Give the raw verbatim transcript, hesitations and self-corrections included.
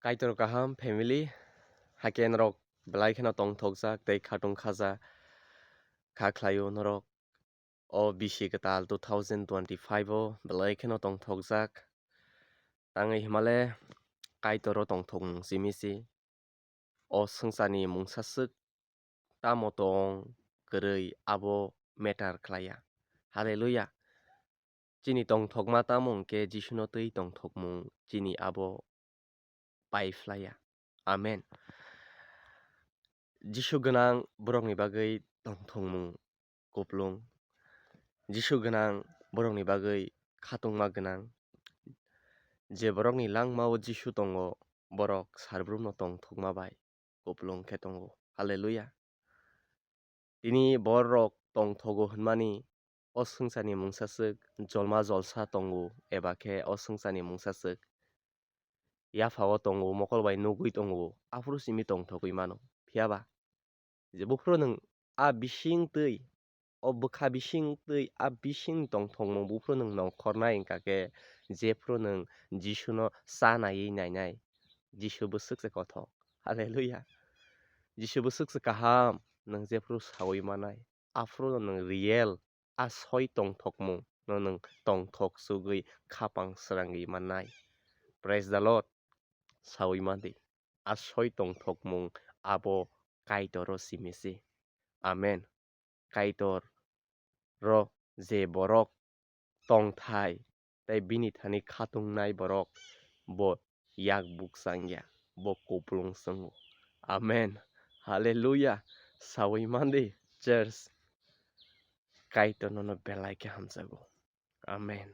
Kaitor kaham family, hakhe norok belai kheno tongthokjak tei khatung khaja kha khlaio norok. O bisi kwtal two thousand twenty-five o belai kheno tongthokjak. Tangwi himale Kaitoro tongthokmung simi si. O swngcharni mungsaswk tamo tong kwrwi abo matter khlaiya. Hallelujah. Chini tongthokma tamo hwnkhe Jisuno twi tongthokmung chini abo pai phlaiya. Amen. Jisu gwnang borokni bagwi tongthokmung kuplung. Jisu gwnang borokni bagwi khatungma gwnang. Je borokni langmao Jisu tongo, borok sarbrumno tongthokma bai kuplung khe tongo. Hallelujah. Tini borok tongthogo hwnmani o swngcharni mungsaswk jolma jolsa tongo eba khe o swngcharni mungsaswk yaphao tongo, mokol bai nugwi tongo, aphuru simi tongthogwi mano. Phiya ba? Je buphuru nwng a bising twi, o bwkha bising twi, a bisingni tongthokmung buphuru nwng nongkhornai wngkha khe, jephuru nwng Jisuno cha naiwi nainai, Jisu bwswk se kothok. Hallelujah. Jisu bwswk se kaham, nwng jephuru sawi manai, aphuru nwng real a soi tongthokmung no nwng tongthok sugwi khapang srangwi mannai. Praise the Lord. Sawi mandi. A soi tongthokmung abo Kaitoro simi si. Amen. Kaitor ro je borok tongthai tei bini thani khatungnai borok bo yak bukchang ya, bo kuplung swngo. Amen. Hallelujah. Sawi mandi church. Kaitor nono belai khe hamjago. Amen.